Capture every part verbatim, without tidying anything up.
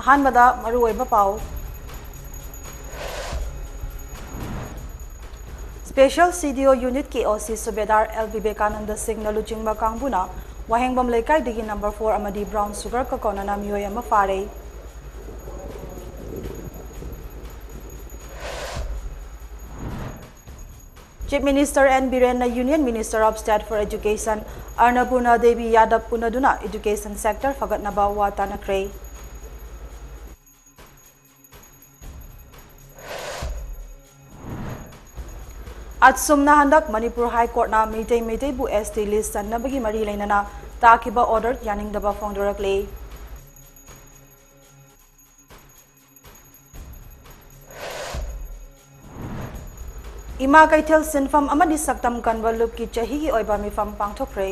ꯑꯍꯥꯟꯕꯗ ꯃꯔꯨꯑꯣꯏꯕ ꯄꯥꯎ꯫ Special C D O Unit ꯀꯤ O C Subedar L Bibekananda ꯁꯤꯡꯅ ꯂꯨꯆꯤꯡꯕ ꯀꯥꯡꯕꯨꯅ ꯋꯥꯍꯦꯡꯕꯝ ꯂꯩꯀꯥꯏꯗꯒꯤ number four ꯑꯃꯗꯤ brown sugar ꯀ ꯀꯣꯟꯅꯅ ꯃꯤꯑꯣꯏ ꯑꯃ ꯐꯥꯔꯦ꯫ Chief Minister N ꯕꯤꯔꯦꯟꯅ Union Minister of State for Education ꯑꯔꯅꯄꯨꯔꯅ ꯗꯦꯕꯤ ꯌꯥꯗꯕ ꯎꯅꯗꯨꯅ education sector ꯐꯒꯠꯅꯕ ꯋꯥ ꯇꯥꯅꯈ꯭ꯔꯦ꯫ ꯑꯁꯨꯝꯅ ꯍꯟꯗꯛ ꯃꯅꯤꯄꯨꯔ High Court ꯅ ꯃꯩꯇꯩ ꯃꯩꯇꯩꯕꯨ S T list ꯆꯟꯅꯕꯒꯤ ꯃꯔꯤ ꯂꯩꯅꯅ ꯇꯥꯈꯤꯕ order ꯌꯥꯅꯤꯡꯗꯕ ꯐꯣꯡꯗꯣꯔꯛꯂꯦ꯫ ꯏꯃꯥ ꯀꯩꯊꯦꯜ ꯁꯤꯟꯐꯝ ꯑꯃꯗꯤ ꯁꯛꯇꯝ ꯀꯟꯕ ꯂꯨꯞꯀꯤ ꯆꯍꯤꯒꯤ ꯑꯣꯏꯕ ꯃꯤꯐꯝ ꯄꯥꯡꯊꯣꯛꯈ꯭ꯔꯦ꯫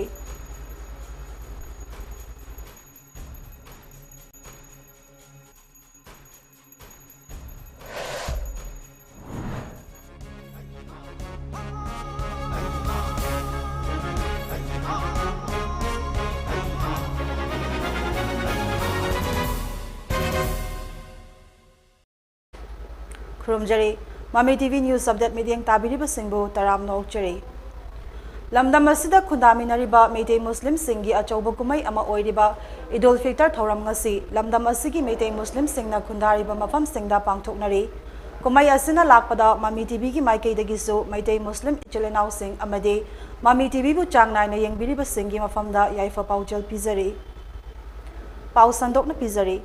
ꯈꯨꯔꯨꯝꯖꯔꯤ꯫ ꯃꯃꯤ T V News Update ꯃꯤꯠꯌꯦꯡ ꯇꯥꯕꯤꯔꯤꯕꯁꯤꯡꯕꯨ ꯇꯔꯥꯝꯅ ꯑꯣꯛꯆꯔꯤ꯫ ꯂꯝꯗꯝ ꯑꯁꯤꯗ ꯈꯨꯟꯗꯥꯃꯤꯟꯅꯔꯤꯕ ꯃꯩꯇꯩ ꯃꯨꯁꯂꯤꯝꯁꯤꯡꯒꯤ ꯑꯆꯧꯕ ꯀꯨꯝꯍꯩ ꯑꯃ ꯑꯣꯏꯔꯤꯕ ꯏꯗꯨꯜ ꯐꯤꯇꯔ ꯊꯧꯔꯝ ꯉꯁꯤ ꯂꯝꯗꯝ ꯑꯁꯤꯒꯤ ꯃꯩꯇꯩ ꯃꯨꯁꯂꯤꯝꯁꯤꯡꯅ ꯈꯨꯟꯗꯥꯔꯤꯕ ꯃꯐꯝꯁꯤꯡꯗ ꯄꯥꯡꯊꯣꯛꯅꯔꯤ꯫ ꯀꯨꯝꯍꯩ ꯑꯁꯤꯅ ꯂꯥꯛꯄꯗ ꯃꯃꯤ T V ꯒꯤ ꯃꯥꯏꯀꯩꯗꯒꯤꯁꯨ ꯃꯩꯇꯩ ꯃꯨꯁꯂꯤꯝ ꯏꯆꯤꯜ ꯏꯅꯥꯎꯁꯤꯡ ꯑꯃꯗꯤ ꯃꯃꯤ T V ꯕꯨ ꯆꯥꯡ ꯅꯥꯏꯅ ꯌꯦꯡꯕꯤꯔꯤꯕꯁꯤꯡꯒꯤ ꯃꯐꯝꯗ ꯌꯥꯏꯐ ꯄꯥꯎꯖꯦꯜ ꯄꯤꯖꯔꯤ꯫ ꯄꯥꯎ ꯁꯟꯗꯣꯛꯅ ꯄꯤꯖꯔꯤ꯫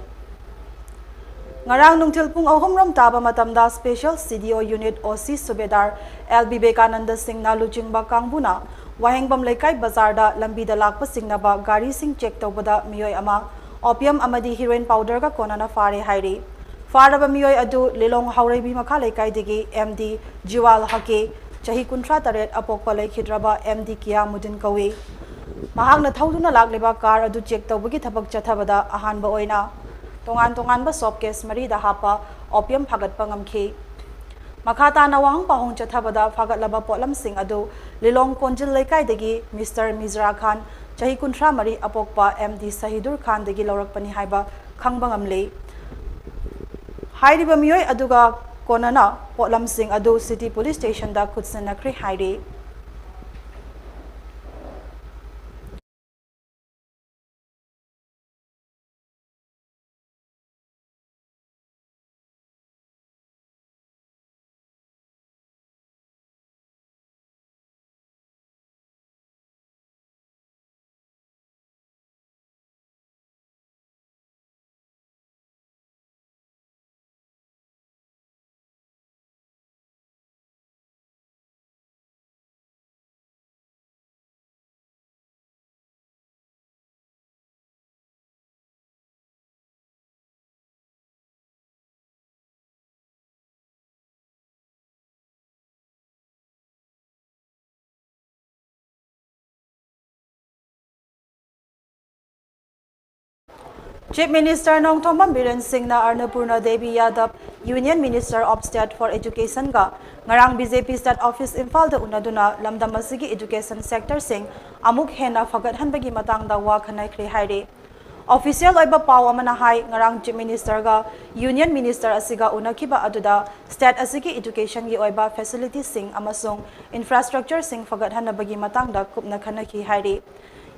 ꯉꯔꯥꯡ ꯅꯨꯡꯊꯤꯜ ꯄꯨꯡ ꯑꯍꯨꯝ ꯔꯣꯝ ꯇꯥꯕ ꯃꯇꯝꯗ Special C D O Unit O C Subedar L Bibekananda ꯁꯤꯡꯅ ꯂꯨꯆꯤꯡꯕ ꯀꯥꯡꯕꯨꯅ ꯋꯥꯍꯦꯡꯕꯝ ꯂꯩꯀꯥꯏ ꯕꯖꯥꯔꯗ ꯂꯝꯕꯤꯗ ꯂꯥꯛꯄ ꯆꯤꯡꯅꯕ ꯒꯥꯔꯤꯁꯤꯡ check ꯇꯧꯕꯗ ꯃꯤꯑꯣꯏ ꯑꯃ opium ꯑꯃꯗꯤ heroin powder ꯒ ꯀꯣꯟꯅꯅ ꯐꯥꯔꯦ ꯍꯥꯏꯔꯤ꯫ ꯐꯥꯔꯕ ꯃꯤꯑꯣꯏ ꯑꯗꯨ ꯂꯤꯂꯣꯡ ꯍꯥꯎꯔꯩꯕꯤ ꯃꯈꯥ ꯂꯩꯀꯥꯏꯗꯒꯤ M D ꯖꯤꯋꯥꯜ ꯍꯀꯦ, ꯆꯍꯤ ꯀꯨꯟꯊ꯭ꯔꯥ ꯇꯔꯦꯠ, ꯑꯄꯣꯛꯄ ꯂꯩꯈꯤꯗ꯭ꯔꯕ M D ꯀꯤꯌꯥꯃꯨꯗꯤꯟ ꯀꯧꯏ꯫ ꯃꯍꯥꯛꯅ ꯊꯧꯗꯨꯅ ꯂꯥꯛꯂꯤꯕ car ꯑꯗꯨ check ꯇꯧꯕꯒꯤ ꯊꯕꯛ ꯆꯠꯊꯕꯗ ꯑꯍꯥꯟꯕ ꯑꯣꯏꯅ ꯇꯣꯉꯥꯟ ꯇꯣꯉꯥꯟꯕ soap case ꯃꯔꯤꯗ ꯍꯥꯞꯄ opium ꯐꯥꯒꯠꯄ ꯉꯝꯈꯤ꯫ ꯃꯈꯥ ꯇꯥꯅ ꯋꯥꯍꯪ ꯄꯥꯎꯍꯪ ꯆꯠꯊꯕꯗ ꯐꯥꯒꯠꯂꯕ ꯄꯣꯠꯂꯝꯁꯤꯡ ꯑꯗꯨ ꯂꯤꯂꯣꯡ ꯀꯣꯟꯖꯤꯜ ꯂꯩꯀꯥꯏꯗꯒꯤ Mister ꯃꯤꯖ꯭ꯔꯥ ꯈꯥꯟ, ꯆꯍꯤ ꯀꯨꯟꯊ꯭ꯔꯥ ꯃꯔꯤ, ꯑꯄꯣꯛꯄ M D ꯁꯍꯤꯗꯨꯔ ꯈꯥꯟꯗꯒꯤ ꯂꯧꯔꯛꯄꯅꯤ ꯍꯥꯏꯕ ꯈꯪꯕ ꯉꯝꯂꯤ꯫ ꯍꯥꯏꯔꯤꯕ ꯃꯤꯑꯣꯏ ꯑꯗꯨꯒ ꯀꯣꯟꯅꯅ ꯄꯣꯠꯂꯝꯁꯤꯡ ꯑꯗꯨ City Police Station ꯗ ꯈꯨꯠꯁꯤꯟꯅꯈ꯭ꯔꯦ ꯍꯥꯏꯔꯤ꯫ Chief Minister ꯅꯣꯡꯊꯣꯝꯕꯝ ꯕꯤꯔꯦꯟ ꯁꯤꯡꯅ ꯑꯟꯅꯄꯨꯔꯅꯥ ꯗꯦꯕꯤ ꯌꯥꯗꯕ, Union Minister of State for Education ꯒ ꯉꯔꯥꯡ BJP State Office ꯏꯝꯐꯥꯜꯗ ꯎꯅꯗꯨꯅ ꯂꯝꯗꯝ ꯑꯁꯤꯒꯤ education sector ꯁꯤꯡ ꯑꯃꯨꯛ ꯍꯦꯟꯅ ꯐꯒꯠꯍꯟꯕꯒꯤ ꯃꯇꯥꯡꯗ ꯋꯥ ꯈꯟꯅꯈ꯭ꯔꯦ ꯍꯥꯏꯔꯤ꯫ Official ꯑꯣꯏꯕ ꯄꯥꯎ ꯑꯃꯅ ꯍꯥꯏ, ꯉꯔꯥꯡ Chief Minister ꯒ Union Minister ꯑꯁꯤꯒ ꯎꯅꯈꯤꯕ ꯑꯗꯨꯗ state ꯑꯁꯤꯒꯤ education ꯒꯤ ꯑꯣꯏꯕ facility ꯁꯤꯡ ꯑꯃꯁꯨꯡ infrastructure ꯁꯤꯡ ꯐꯒꯠꯍꯟꯅꯕꯒꯤ ꯃꯇꯥꯡꯗ ꯀꯨꯞꯅ ꯈꯟꯅꯈꯤ ꯍꯥꯏꯔꯤ꯫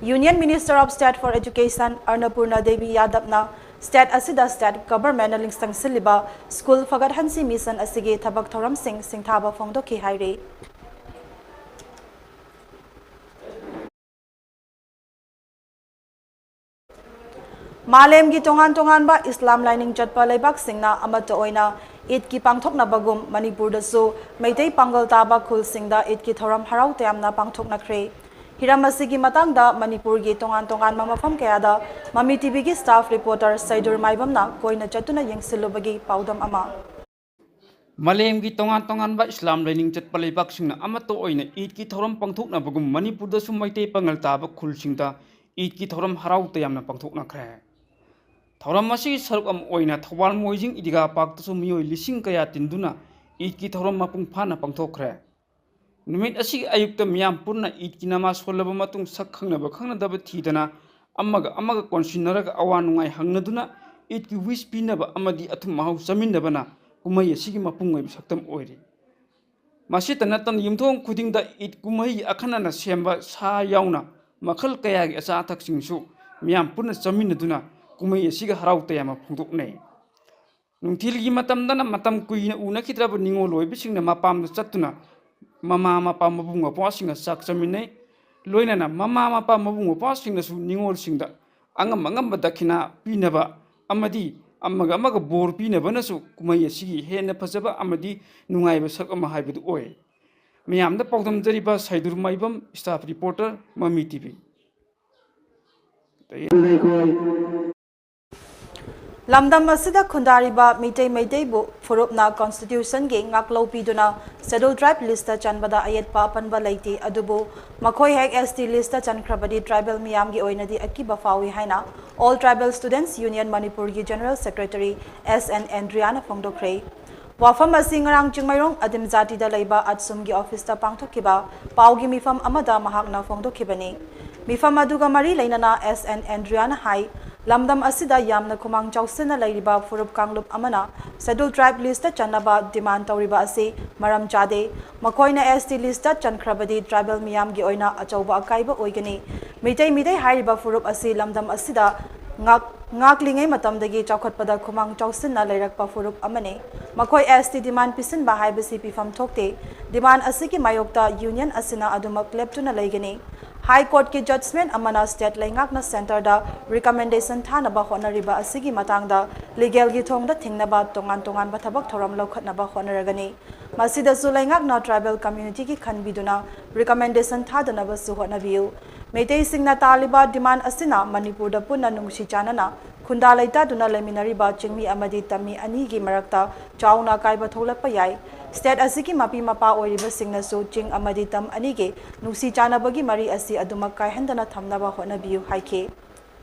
Union Minister of State for Education ꯑꯟꯅꯄꯨꯔꯅꯥ Devi ꯌꯥꯗꯕꯅ state ꯑꯁꯤꯗ state government ꯅ ꯂꯤꯡꯁꯪꯁꯤꯜꯂꯤꯕ school ꯐꯒꯠꯍꯟꯁꯤ mission ꯑꯁꯤꯒꯤ ꯊꯕꯛ ꯊꯧꯔꯝꯁꯤꯡ ꯁꯤꯡꯊꯥꯕ ꯐꯣꯡꯗꯣꯛꯈꯤ ꯍꯥꯏꯔꯤ꯫ ꯃꯥꯂꯦꯝꯒꯤ ꯇꯣꯉꯥꯟ ꯇꯣꯉꯥꯟꯕ ꯏꯁꯂꯥꯝ ꯂꯥꯏꯅꯤꯡ ꯆꯠꯄ ꯂꯩꯕꯥꯛꯁꯤꯡꯅ ꯑꯃꯠꯇ ꯑꯣꯏꯅ ꯏꯗꯀꯤ ꯄꯥꯡꯊꯣꯛꯅꯕꯒꯨꯝ, ꯃꯅꯤꯄꯨꯔꯗꯁꯨ ꯃꯩꯇꯩ ꯄꯥꯡꯒꯜ ꯇꯥꯕ ꯈꯨꯜꯁꯤꯡꯗ ꯏꯗꯀꯤ ꯊꯧꯔꯝ ꯍꯔꯥꯎ ꯇꯌꯥꯝꯅ ꯄꯥꯡꯊꯣꯛꯅꯈ꯭ꯔꯦ꯫ ꯍꯤꯔꯝ ꯑꯁꯤꯒꯤ ꯃꯇꯥꯡꯗ ꯃꯅꯤꯄꯨꯔꯒꯤ ꯇꯣꯉꯥꯟ ꯇꯣꯉꯥꯟꯕ ꯃꯐꯝ ꯀꯌꯥꯗ ꯃꯃꯤ TVꯒꯤ staff reporter ꯁꯩꯗꯨꯔ ꯃꯥꯏꯕꯝꯅ ꯀꯣꯏꯅ ꯆꯠꯇꯨꯅ ꯌꯦꯡꯁꯤꯜꯂꯨꯕꯒꯤ ꯄꯥꯎꯗꯝ ꯑꯃ꯫ ꯃꯥꯂꯦꯝꯒꯤ ꯇꯣꯉꯥꯟ ꯇꯣꯉꯥꯟꯕ ꯏꯁꯂꯥꯝ ꯂꯥꯏꯅꯤꯡ ꯆꯠꯄ ꯂꯩꯕꯥꯛꯁꯤꯡꯅ ꯑꯃꯠꯇ ꯑꯣꯏꯅ ꯏꯗꯀꯤ ꯊꯧꯔꯝ ꯄꯥꯡꯊꯣꯛꯅꯕꯒꯨꯝ, ꯃꯅꯤꯄꯨꯔꯗꯁꯨ ꯃꯩꯇꯩ ꯄꯥꯉꯜ ꯇꯥꯕ ꯈꯨꯜꯁꯤꯡꯗ ꯏꯗꯀꯤ ꯊꯧꯔꯝ ꯍꯔꯥꯎ ꯇꯌꯥꯝꯅ ꯄꯥꯡꯊꯣꯛꯅꯈ꯭ꯔꯦ꯫ ꯊꯧꯔꯝ ꯑꯁꯤꯒꯤ ꯁꯔꯨꯛ ꯑꯃ ꯑꯣꯏꯅ ꯊꯧꯕꯥꯜ ꯃꯣꯏꯖꯤꯡ ꯏꯗꯤꯒꯥ ꯄꯥꯔꯛꯇꯁꯨ ꯃꯤꯑꯣꯏ ꯂꯤꯁꯤꯡ ꯀꯌꯥ ꯇꯤꯟꯗꯨꯅ ꯏꯗꯀꯤ ꯊꯧꯔꯝ ꯃꯄꯨꯡ ꯐꯥꯅ ꯄꯥꯡꯊꯣꯛꯈ꯭ꯔꯦ꯫ ꯅꯨꯃꯤꯠ ꯑꯁꯤꯒꯤ ꯑꯌꯨꯛꯇ ꯃꯤꯌꯥꯝ ꯄꯨꯟꯅ ꯏꯗꯀꯤ ꯅꯃꯥꯖ ꯁꯣꯜꯂꯕ ꯃꯇꯨꯡ, ꯁꯛ ꯈꯪꯅꯕ ꯈꯪꯅꯗꯕ ꯊꯤꯗꯅ ꯑꯃꯒ ꯑꯃꯒ ꯀꯣꯟꯁꯤꯟꯅꯔꯒ ꯑꯋꯥ ꯅꯨꯡꯉꯥꯏ ꯍꯪꯅꯗꯨꯅ ꯏꯗꯀꯤ ꯋꯤꯁ ꯄꯤꯅꯕ ꯑꯃꯗꯤ ꯑꯊꯨꯝ ꯑꯍꯥꯎ ꯆꯥꯃꯤꯟꯅꯕꯅ ꯀꯨꯝꯍꯩ ꯑꯁꯤꯒꯤ ꯃꯄꯨꯡ ꯑꯣꯏꯕ ꯁꯛꯇꯝ ꯑꯣꯏꯔꯤ꯫ ꯃꯁꯤꯇ ꯅꯠꯇꯅ ꯌꯨꯝꯊꯣꯡ ꯈꯨꯗꯤꯡꯗ ꯏꯗ ꯀꯨꯝꯍꯩ ꯑꯈꯟꯅꯅ ꯁꯦꯝꯕ ꯁꯥ ꯌꯥꯎꯅ ꯃꯈꯜ ꯀꯌꯥꯒꯤ ꯑꯆꯥ ꯑꯊꯛꯁꯤꯡꯁꯨ ꯃꯤꯌꯥꯝ ꯄꯨꯟꯅ ꯆꯥꯃꯤꯟꯅꯗꯨꯅ ꯀꯨꯝꯍꯩ ꯑꯁꯤꯒꯤ ꯍꯔꯥꯎ ꯇꯌꯥꯝꯕ ꯐꯣꯡꯗꯣꯛꯅꯩ꯫ ꯅꯨꯡꯊꯤꯜꯒꯤ ꯃꯇꯝꯗꯅ ꯃꯇꯝ ꯀꯨꯏꯅ ꯎꯅꯈꯤꯗ꯭ꯔꯕ ꯅꯤꯉꯣꯜ ꯑꯣꯏꯕꯁꯤꯡꯅ ꯃꯄꯥꯝꯗ ꯆꯠꯇꯨꯅ ꯃꯃꯥ ꯃꯄꯥ ꯃꯕꯨꯡ ꯃꯧꯄ꯭ꯋꯥꯁꯤꯡꯒ ꯆꯥꯛ ꯆꯥꯃꯤꯟꯅꯩ꯫ ꯂꯣꯏꯅꯅ ꯃꯃꯥ ꯃꯄꯥ ꯃꯕꯨꯡ ꯃꯧꯄ꯭ꯋꯥꯁꯤꯡꯅꯁꯨ ꯅꯤꯉꯣꯜꯁꯤꯡꯗ ꯑꯉꯝ ꯑꯉꯝꯕ ꯗꯈꯤꯅꯥ ꯄꯤꯅꯕ ꯑꯃꯗꯤ ꯑꯃꯒ ꯑꯃꯒ ꯕꯣꯔ ꯄꯤꯅꯕꯅꯁꯨ ꯀꯨꯝꯍꯩ ꯑꯁꯤꯒꯤ ꯍꯦꯟꯅ ꯐꯖꯕ ꯑꯃꯗꯤ ꯅꯨꯡꯉꯥꯏꯕ ꯁꯔꯨꯛ ꯑꯃ ꯍꯥꯏꯕꯗꯨ ꯑꯣꯏ꯫ ꯃꯌꯥꯝꯗ ꯄꯥꯎꯗꯝꯖꯔꯤꯕ ꯁꯩꯗꯨꯔ ꯃꯥꯏꯕꯝ, staff reporter, ꯃꯃꯤ ꯇꯤꯚꯤ꯫ ꯂꯝꯗꯝ ꯑꯁꯤꯗ ꯈꯨꯟꯗꯥꯔꯤꯕ ꯃꯤꯇꯩ ꯃꯩꯇꯩꯕꯨ ꯐꯨꯔꯨꯞꯅ ꯀꯣꯟꯁꯇꯤꯇ꯭ꯌꯨꯁꯟꯒꯤ ꯉꯥꯛꯂꯧ ꯄꯤꯗꯨꯅ ꯁꯦꯗꯨꯜ ꯇ꯭ꯔꯥꯏꯕ ꯂꯤꯁꯇ ꯆꯟꯕꯗ ꯑꯌꯦꯠꯄ ꯑꯄꯟꯕ ꯂꯩꯇꯦ, ꯑꯗꯨꯕꯨ ꯃꯈꯣꯏ ꯍꯦꯛ ꯑꯦꯁ ꯇꯤ ꯂꯤꯁꯇ ꯆꯟꯈ꯭ꯔꯕꯗꯤ ꯇ꯭ꯔꯥꯏꯕꯦꯜ ꯃꯤꯌꯥꯝꯒꯤ ꯑꯣꯏꯅꯗꯤ ꯑꯀꯤꯕ ꯐꯥꯎꯏ ꯍꯥꯏꯅ ꯑꯣꯜ ꯇ꯭ꯔꯥꯏꯕꯦꯜ ꯁ꯭ꯇꯨꯗꯦꯟꯠꯁ ꯌꯨꯅꯤꯌꯟ ꯃꯅꯤꯄꯨꯔꯒꯤ ꯖꯦꯅꯔꯦꯜ ꯁꯦꯀ꯭ꯔꯦꯇꯔꯤ ꯑꯦꯁ ꯑꯦꯟ ꯑꯦꯟꯗ꯭ꯔꯤꯌꯥꯅ ꯐꯣꯡꯗꯣꯛꯈ꯭ꯔꯦ꯫ ꯋꯥꯐꯝ ꯑꯁꯤ ꯉꯔꯥꯡ ꯆꯤꯡꯃꯩꯔꯣꯡ ꯑꯗꯤꯝ ꯖꯥꯇꯤꯗ ꯂꯩꯕ ꯑꯠꯁꯨꯝꯒꯤ ꯑꯣꯐꯤꯁꯇ ꯄꯥꯡꯊꯣꯛꯈꯤꯕ ꯄꯥꯎꯒꯤ ꯃꯤꯐꯝ ꯑꯃꯗ ꯃꯍꯥꯛꯅ ꯐꯣꯡꯗꯣꯛꯈꯤꯕꯅꯤ꯫ ꯃꯤꯐꯝ ꯑꯗꯨꯒ ꯃꯔꯤ ꯂꯩꯅꯅ ꯑꯦꯁ ꯑꯦꯟ ꯑꯦꯟꯗ꯭ꯔꯤꯌꯥꯅ ꯍꯥꯏ, ꯂꯝꯗꯝ ꯑꯁꯤꯗ ꯌꯥꯝꯅ ꯈꯨꯃꯥꯡ ꯆꯥꯎꯁꯤꯟꯅ ꯂꯩꯔꯤꯕ ꯐꯨꯔꯨꯞ ꯀꯥꯡꯂꯨꯞ ꯑꯃꯅ ꯁꯦꯗꯨꯜ ꯇ꯭ꯔꯥꯏꯕ ꯂꯤꯁꯇ ꯆꯟꯅꯕ ꯗꯤꯃꯥꯟ ꯇꯧꯔꯤꯕ ꯑꯁꯤ ꯃꯔꯝ ꯆꯥꯗꯦ꯫ ꯃꯈꯣꯏꯅ ꯑꯦꯁ ꯇꯤ ꯂꯤꯁꯇ ꯆꯟꯈ꯭ꯔꯕꯗꯤ ꯇ꯭ꯔꯥꯏꯕꯦꯜ ꯃꯤꯌꯥꯝꯒꯤ ꯑꯣꯏꯅ ꯑꯆꯧꯕ ꯑꯀꯥꯏꯕ ꯑꯣꯏꯒꯅꯤ꯫ ꯃꯤꯇꯩ ꯃꯤꯇꯩ ꯍꯥꯏꯔꯤꯕ ꯐꯨꯔꯨꯞ ꯑꯁꯤ ꯂꯝꯗꯝ ꯑꯁꯤꯗ ꯉꯥꯛ-, ꯉꯥꯛꯂꯤꯉꯩ ꯃꯇꯝꯗꯒꯤ ꯆꯥꯎꯈꯠꯄꯗ ꯈꯨꯃꯥꯡ ꯆꯥꯎꯁꯤꯟꯅ ꯂꯩꯔꯛꯄ ꯐꯨꯔꯨꯞ ꯑꯃꯅꯤ꯫ ꯃꯈꯣꯏ ꯑꯦꯁ ꯇꯤ ꯗꯤꯃꯥꯟ ꯄꯤꯁꯤꯟꯕ ꯍꯥꯏꯕꯁꯤ ꯄꯤꯐꯝ ꯊꯣꯛꯇꯦ꯫ ꯗꯤꯃꯥꯟ ꯑꯁꯤꯒꯤ ꯃꯥꯌꯣꯛꯇ ꯌꯨꯅꯤꯌꯟ ꯑꯁꯤꯅ ꯑꯗꯨꯃꯛ ꯂꯦꯞꯇꯨꯅ ꯂꯩꯒꯅꯤ꯫ ꯍꯥꯏ ꯀꯣꯔꯠꯀꯤ ꯖꯖꯃꯦꯟ ꯑꯃꯅ ꯁ꯭ꯇꯦꯠ ꯂꯩꯉꯥꯛꯅ ꯁꯦꯟꯇꯔꯗ ꯔꯤꯀꯃꯦꯟꯗꯦꯁꯟ ꯊꯥꯅꯕ ꯍꯣꯠꯅꯔꯤꯕ ꯑꯁꯤꯒꯤ ꯃꯇꯥꯡꯗ ꯂꯤꯒꯦꯜꯒꯤ ꯊꯣꯡꯗ ꯊꯤꯡꯅꯕ ꯇꯣꯉꯥꯟ ꯇꯣꯉꯥꯟꯕ ꯊꯕꯛ ꯊꯧꯔꯝ ꯂꯧꯈꯠꯅꯕ ꯍꯣꯠꯅꯔꯒꯅꯤ꯫ ꯃꯁꯤꯗꯁꯨ ꯂꯩꯉꯥꯛꯅ ꯇ꯭ꯔꯥꯏꯕꯦꯜ ꯀꯝꯃ꯭ꯌꯨꯅꯤꯇꯤꯒꯤ ꯈꯟꯕꯤꯗꯨꯅ ꯔꯤꯀꯃꯦꯟꯗꯦꯁꯟ ꯊꯥꯗꯅꯕꯁꯨ ꯍꯣꯠꯅꯕꯤꯌꯨ꯫ ꯃꯩꯇꯩꯁꯤꯡꯅ ꯇꯥꯜꯂꯤꯕ ꯗꯤꯃꯥꯟ ꯑꯁꯤꯅ ꯃꯅꯤꯄꯨꯔꯗ ꯄꯨꯟꯅ ꯅꯨꯡꯁꯤ ꯆꯥꯟꯅꯅ ꯈꯨꯟꯗꯥ ꯂꯩꯇꯥꯗꯨꯅ ꯂꯩꯃꯤꯟꯅꯔꯤꯕ ꯆꯤꯡꯃꯤ ꯑꯃꯗꯤ ꯇꯝꯃꯤ ꯑꯅꯤꯒꯤ ꯃꯔꯛꯇ ꯆꯥꯎꯅ ꯑꯀꯥꯏꯕ ꯊꯣꯛꯂꯛꯄ ꯌꯥꯏ꯫ ꯁ꯭ꯇꯦꯠ ꯑꯁꯤꯒꯤ ꯃꯄꯤ ꯃꯄꯥ ꯑꯣꯏꯔꯤꯕꯁꯤꯡꯅꯁꯨ ꯆꯤꯡ ꯑꯃꯗꯤ ꯇꯝ ꯑꯅꯤꯒꯤ ꯅꯨꯡꯁꯤ ꯆꯥꯟꯅꯕꯒꯤ ꯃꯔꯤ ꯑꯁꯤ ꯑꯗꯨꯃꯛ ꯀꯥꯏꯍꯟꯗꯅ ꯊꯝꯅꯕ ꯍꯣꯠꯅꯕꯤꯌꯨ ꯍꯥꯏꯈꯤ꯫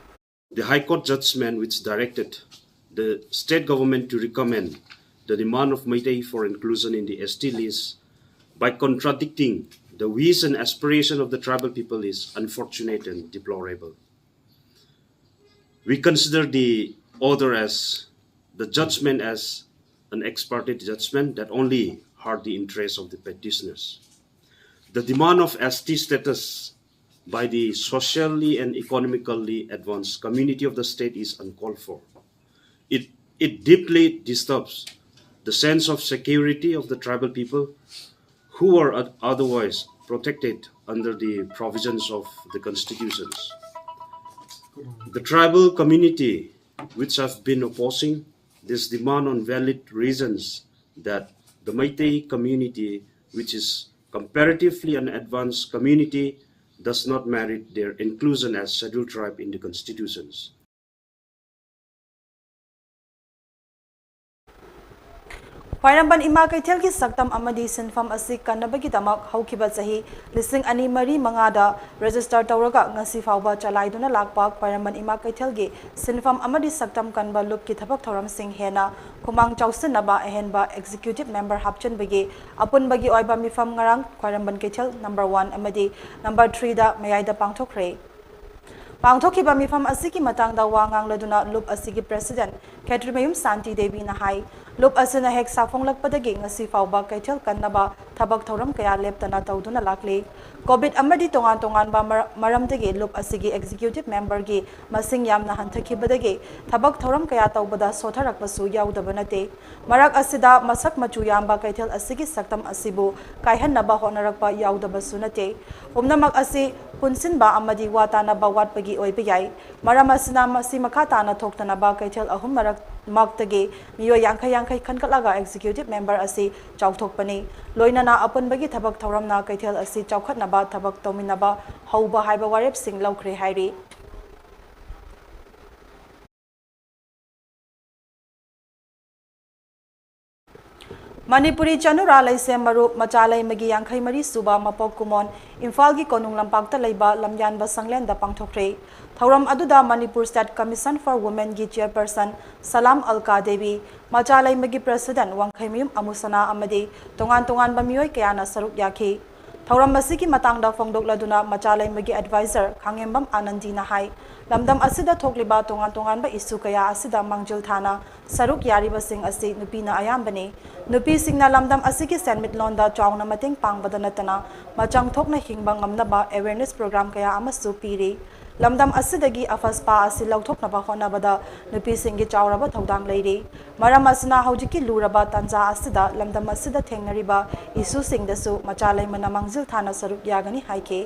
The High Court judgment which directed the state government to recommend the demand of Meitei for inclusion in the S T list by contradicting the wish and aspiration of the tribal people is unfortunate and deplorable. We consider the order as the judgment as an ex parte judgment that only hurt the interests of the petitioners. The demand of S T status by the socially and economically advanced community of the state is uncalled for. It, it deeply disturbs the sense of security of the tribal people who are oth- otherwise protected under the provisions of the constitutions. The tribal community which have been opposing this demand on valid reasons that the Meitei community, which is comparatively an advanced community, does not merit their inclusion as scheduled tribe in the constitutions. ꯈ꯭ꯋꯥꯏꯔꯝꯕꯟ ꯏꯃꯥ ꯀꯩꯊꯦꯜꯒꯤ ꯁꯛꯇꯝ ꯑꯃꯗꯤ ꯁꯤꯟꯐꯝ ꯑꯁꯤ ꯀꯟꯅꯕꯒꯤꯗꯃꯛ ꯍꯧꯈꯤꯕ ꯆꯍꯤ ꯂꯤꯁꯤꯡ ꯑꯅꯤ ꯃꯔꯤ ꯃꯉꯥꯗ ꯔꯦꯖꯤꯁꯇꯔ ꯇꯧꯔꯒ ꯉꯁꯤ ꯐꯥꯎꯕ ꯆꯂꯥꯏꯗꯨꯅ ꯂꯥꯛꯄ ꯈ꯭ꯋꯥꯏꯔꯝꯕꯟ ꯏꯃꯥ ꯀꯩꯊꯦꯜꯒꯤ ꯁꯤꯟꯐꯝ ꯑꯃꯗꯤ ꯁꯛꯇꯝ ꯀꯟꯕ ꯂꯨꯞꯀꯤ ꯊꯕꯛ ꯊꯧꯔꯝꯁꯤꯡ ꯍꯦꯟꯅ ꯈꯨꯃꯥꯡ ꯆꯥꯎꯁꯤꯟꯅꯕ ꯑꯍꯦꯟꯕ ꯑꯦꯛꯖꯤꯀ꯭ꯌꯨꯇꯤꯚ ꯃꯦꯝꯕꯔ ꯍꯥꯞꯆꯤꯟꯕꯒꯤ ꯑꯄꯨꯟꯕꯒꯤ ꯑꯣꯏꯕ ꯃꯤꯐꯝ ꯉꯔꯥꯡ ꯈ꯭ꯋꯥꯏꯔꯝꯕꯟ ꯀꯩꯊꯦꯜ ꯅꯝꯕꯔ ꯋꯥꯟ ꯑꯃꯗꯤ ꯅꯝꯕꯔ ꯊ꯭ꯔꯤꯗ ꯃꯌꯥꯏꯗ ꯄꯥꯡꯊꯣꯛꯈ꯭ꯔꯦ꯫ ꯄꯥꯡꯊꯣꯛꯈꯤꯕ ꯃꯤꯐꯝ ꯑꯁꯤꯒꯤ ꯃꯇꯥꯡꯗ ꯋꯥ ꯉꯥꯡꯂꯗꯨꯅ ꯂꯨꯞ ꯑꯁꯤꯒꯤ ꯄ꯭ꯔꯦꯁꯤꯗꯦꯟꯠ ꯈꯦꯇ꯭ꯔꯤꯃꯌꯨꯝ ꯁꯥꯟꯇꯤ ꯗꯦꯕꯤꯅ ꯍꯥꯏ, ꯂꯨꯞ ꯑꯁꯤꯅ ꯍꯦꯛ ꯁꯥꯐꯣꯡꯂꯛꯄꯗꯒꯤ ꯉꯁꯤ ꯐꯥꯎꯕ ꯀꯩꯊꯦꯜ ꯀꯟꯅꯕ ꯊꯕꯛ ꯊꯧꯔꯝ ꯀꯌꯥ ꯂꯦꯞꯇꯅ ꯇꯧꯗꯨꯅ ꯂꯥꯛꯂꯤ꯫ ꯀꯣꯚꯤꯗ ꯑꯃꯗꯤ ꯇꯣꯉꯥꯟ ꯇꯣꯉꯥꯟꯕ ꯃꯔ-, ꯃꯔꯝꯗꯒꯤ ꯂꯨꯞ ꯑꯁꯤꯒꯤ ꯑꯦꯛꯖꯤꯀ꯭ꯌꯨꯇꯤꯚ ꯃꯦꯝꯕꯔꯒꯤ ꯃꯁꯤꯡ ꯌꯥꯝꯅ ꯍꯟꯊꯈꯤꯕꯗꯒꯤ ꯊꯕꯛ ꯊꯧꯔꯝ ꯀꯌꯥ ꯇꯧꯕꯗ ꯁꯣꯊꯔꯛꯄꯁꯨ ꯌꯥꯎꯗꯕ ꯅꯠꯇꯦ꯫ ꯃꯔꯛ ꯑꯁꯤꯗ ꯃꯁꯛ ꯃꯆꯨ ꯌꯥꯝꯕ ꯀꯩꯊꯦꯜ ꯑꯁꯤꯒꯤ ꯁꯛꯇꯝ ꯑꯁꯤꯕꯨ ꯀꯥꯏꯍꯟꯅꯕ ꯍꯣꯠꯅꯔꯛꯄ ꯌꯥꯎꯗꯕꯁꯨ ꯅꯠꯇꯦ꯫ ꯄꯨꯝꯅꯃꯛ ꯑꯁꯤ ꯄꯨꯟꯁꯤꯟꯕ ꯑꯃꯗꯤ ꯋꯥ ꯇꯥꯅꯕ ꯋꯥꯠꯄꯒꯤ ꯑꯣꯏꯕ ꯌꯥꯏ꯫ ꯃꯔꯝ ꯑꯁꯤꯅ ꯃꯁꯤ ꯃꯈꯥ ꯇꯥꯅ ꯊꯣꯛꯇꯅꯕ ꯀꯩꯊꯦꯜ ꯑꯍꯨꯝ ꯃꯔꯛ, ꯃꯛꯇꯒꯤ ꯃꯤꯑꯣꯏ ꯌꯥꯡꯈꯩ ꯌꯥꯡꯈꯩ ꯈꯟꯒꯠꯂꯒ ꯑꯦꯛꯖꯤꯀ꯭ꯌꯨꯇꯤꯚ ꯃꯦꯝꯕꯔ ꯑꯁꯤ ꯆꯥꯎꯊꯣꯛꯄꯅꯤ꯫ ꯂꯣꯏꯅꯅ ꯑꯄꯨꯟꯕꯒꯤ ꯊꯕꯛ ꯊꯧꯔꯝꯅ ꯀꯩꯊꯦꯜ ꯑꯁꯤ ꯆꯥꯎꯈꯠꯅꯕ ꯊꯕꯛ ꯇꯧꯃꯤꯟꯅꯕ ꯍꯧꯕ ꯍꯥꯏꯕ ꯋꯥꯔꯦꯞꯁꯤꯡ ꯂꯧꯈ꯭ꯔꯦ ꯍꯥꯏꯔꯤ꯫ ꯃꯅꯤꯄꯨꯔꯤ ꯆꯅꯨꯔꯥ ꯂꯩꯁꯦꯝ ꯃꯔꯨꯞ ꯃꯆꯥ ꯂꯩꯃꯒꯤ ꯌꯥꯡꯈꯩ ꯃꯔꯤ ꯁꯨꯕ ꯃꯄꯣꯛ ꯀꯨꯝꯑꯣꯟ ꯏꯝꯐꯥꯜꯒꯤ ꯀꯣꯅꯨꯡ ꯂꯝꯄꯥꯛꯇ ꯂꯩꯕ ꯂꯝꯌꯥꯟꯕ ꯁꯪꯂꯦꯟꯗ ꯄꯥꯡꯊꯣꯛꯈ꯭ꯔꯦ꯫ ꯊꯧꯔꯝ ꯑꯗꯨꯗ ꯃꯅꯤꯄꯨꯔ ꯁ꯭ꯇꯦꯠ ꯀꯃꯤꯁꯟ ꯐꯣꯔ ꯋꯨꯃꯦꯟꯒꯤ ꯆꯤꯌꯔꯄꯔꯁꯟ ꯁꯂꯥꯝ ꯑꯜꯀꯥ ꯗꯦꯕꯤ, ꯃꯆꯥ ꯂꯩꯃꯒꯤ ꯄ꯭ꯔꯦꯁꯤꯗꯦꯟꯠ ꯋꯥꯡꯈꯩꯃꯌꯨꯝ ꯑꯃꯨꯁꯅꯥ ꯑꯃꯗꯤ ꯇꯣꯉꯥꯟ ꯇꯣꯉꯥꯟꯕ ꯃꯤꯑꯣꯏ ꯀꯌꯥꯅ ꯁꯔꯨꯛ ꯌꯥꯈꯤ꯫ ꯊꯧꯔꯝ ꯑꯁꯤꯒꯤ ꯃꯇꯥꯡꯗ ꯐꯣꯡꯗꯣꯛꯂꯗꯨꯅ ꯃꯆꯥ ꯂꯩꯃꯒꯤ advisor ꯈꯥꯉꯦꯝꯕꯝ ꯑꯥꯅꯟꯗꯤꯅ ꯍꯥꯏ, ꯂꯝꯗꯝ ꯑꯁꯤꯗ ꯊꯣꯛꯂꯤꯕ ꯇꯣꯉꯥꯟ ꯇꯣꯉꯥꯟꯕ issue ꯀꯌꯥ ꯑꯁꯤꯗ ꯃꯥꯡꯖꯤꯜ ꯊꯥꯅ ꯁꯔꯨꯛ ꯌꯥꯔꯤꯕꯁꯤꯡ ꯑꯁꯤ ꯅꯨꯄꯤꯅ ꯑꯌꯥꯝꯕꯅꯤ꯫ ꯅꯨꯄꯤꯁꯤꯡꯅ ꯂꯝꯗꯝ ꯑꯁꯤꯒꯤ ꯁꯦꯟꯃꯤꯠꯂꯣꯟꯗ ꯆꯥꯎꯅ ꯃꯇꯦꯡ ꯄꯥꯡꯕꯗ ꯅꯠꯇꯅ ꯃꯆꯪ ꯊꯣꯛꯅ ꯍꯤꯡꯕ ꯉꯝꯅꯕ awareness program ꯀꯌꯥ ꯑꯃꯁꯨ ꯄꯤꯔꯤ꯫ ꯂꯝꯗꯝ ꯑꯁꯤꯗꯒꯤ ꯑꯐꯁꯄꯥ ꯑꯁꯤ ꯂꯧꯊꯣꯛꯅꯕ ꯍꯣꯠꯅꯕꯗ ꯅꯨꯄꯤꯁꯤꯡꯒꯤ ꯆꯥꯎꯔꯕ ꯊꯧꯗꯥꯡ ꯂꯩꯔꯤ꯫ ꯃꯔꯝ ꯑꯁꯤꯅ ꯍꯧꯖꯤꯛꯀꯤ ꯂꯨꯔꯕ ꯇꯥꯟꯖꯥ ꯑꯁꯤꯗ ꯂꯝꯗꯝ ꯑꯁꯤꯗ ꯊꯦꯡꯅꯔꯤꯕ issueꯁꯤꯡꯗꯁꯨ ꯃꯆꯥ ꯂꯩꯃꯅ ꯃꯥꯡꯖꯤꯜ ꯊꯥꯅ ꯁꯔꯨꯛ ꯌꯥꯒꯅꯤ ꯍꯥꯏꯈꯤ꯫